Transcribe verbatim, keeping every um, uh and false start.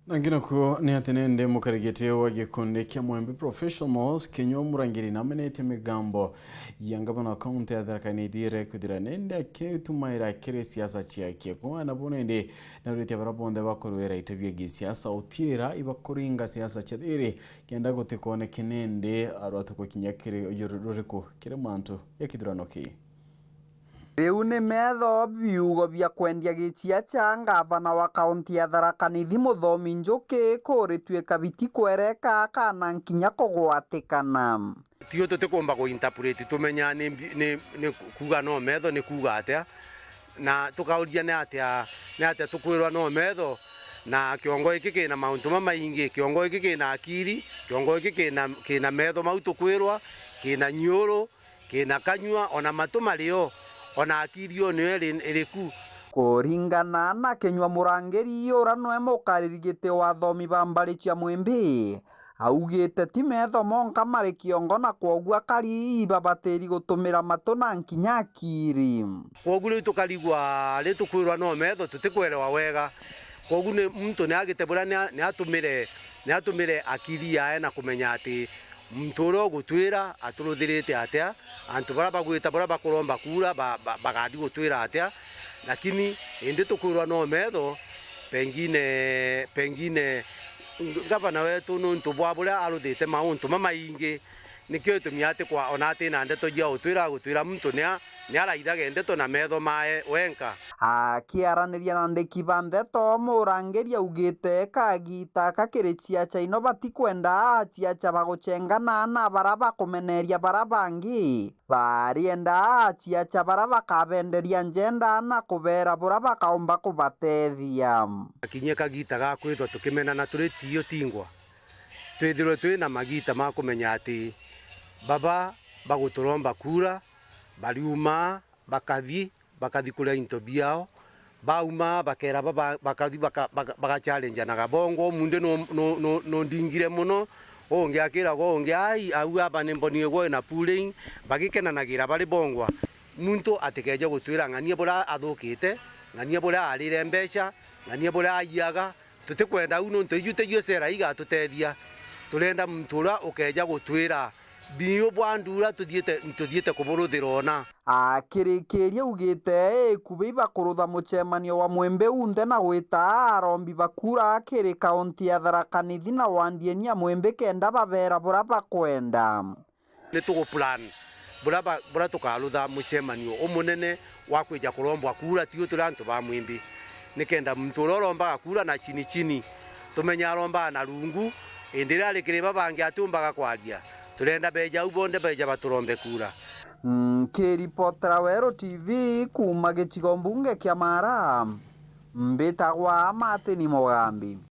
Na ngi nakuo ni ati nende mukarigiti wa gikundi kia Mwembe Professionals, Kinyua Murangiri, namenetie migambo ya ngavana wa kaunti ya Tharaka Nithi iria ikwithira nende akitumaira kiri siasa ciake. Kumana na buu nende, nauritie baria bonthe bakurwira iti bia gisiasa utiira ibakuringa siasa cia thiri, kenda gutikoneke nende arwatu gukinya kiri uyu ruriku kiri mantu ya kithurano kii. Riu ni metho biugo bia kwendia giciaca ngavana wa kaunti ya Tharaka Nithi Muthomi Njuki kurituika bitikwereka kana nkinya kugwatikana. Tio tutikumba ku interpret tumenya ni mbi-, ni, ni kuuga no metho ni kuuga atia, na tukauria ni atia, ni atia tukwirwa no metho, na kiongo giki kina mauntu mamaingi, kiongo giki kina akiri, kiongo giki kina, kina metho mau tukwirwa, kina nyiuru, kina kanyua, ona matu mario, ona akiri yo niyo iri, iriku. Kuringana na Kinyua Murangiri, ura nwe mukariri giti wa athomi ba mbari cia Mwimbi, augite ti metho monka mari kiongo, na kwoguo akari ibabatiri gutumira matu na nkinya akiri. Kwoguo riu tukarigwa, riu tukwirwa no metho, tutikwerewa wega. Kwoguo ni muntu ni agite buria ni a-, ni atumire, ni atumire akiri yae na kumenya ati muntu uria ugutwira aturuthirite atia, antu baria bagwita, baria bakuromba kuura, ba-, ba-, bagati gutwira atia, lakini indi tukwirwa no metho, pengine, pengine ngavana wetu nuntu bwa buria aruthite mauntu mamaingi, nikio gitumi ati kwa, ona ati na ndeto cia gutwira, agutwira muntu nia, niaraithage ndeto na metho mae wenka. Akiaraniria na andiki ba ndeto, Murangiri augite kagita kakiri ciaca ino batikwenda ciaca bagucengana na bara bakumeneria bara bangi. Barienda ciaca bara bakabenderia njenda na kubera bura bakaumba kubatethia. Akinyie kagita ga kwithwa tukimenana turi tio tingwa, twithirwe twi na magita ma kumenya ati baba baguturomba kuura, bariuma, bakathi, bakathi kuria into biao, bauma, bakera baba, bakathi baka-, baka-, bagachallenge na gabongo, mundu nu-, nu-, nu-, nundingire muno, ungi akiragwa ungi, "Ai, au aba ni mbonire gwe na pulling," bagikenanagira bari bongwa. Muntu atikeje gutwira ng'ania buria athukite, ng'ania buria arire mbeca, ng'ania buria aiyaga, tutikwenda au, nontu iju tiju sera igatutethia. Turenda muntu uria ukeja gutwira biu bwa ndura tuthiite, tuthiite kuburuthira ona. Akirikiria augite ikubi ibakurutha mucemanio wa Mwimbi unthe na gwita arombi ba kuura kiri kaunti ya Tharaka Nithi na wandi eni ya Mwimbi kenda babera buria bakwenda. Ni tuguplan buria ba-, buria tukarutha mucemanio umunene wa kwija kurombwa kuura, tiu turi antu ba Mwimbi, nikenda muntu uria urombaga kuura na chini chini, tumenye arombaga na rungu, indi riria ari kiri babangi atiumbaga kwaria. Turenda beja au bonthe beja baturombe kuura. Nkiripotera Weru T V kuuma gicigo mbunge kia Mara, mbitagwa Martin Mugambi.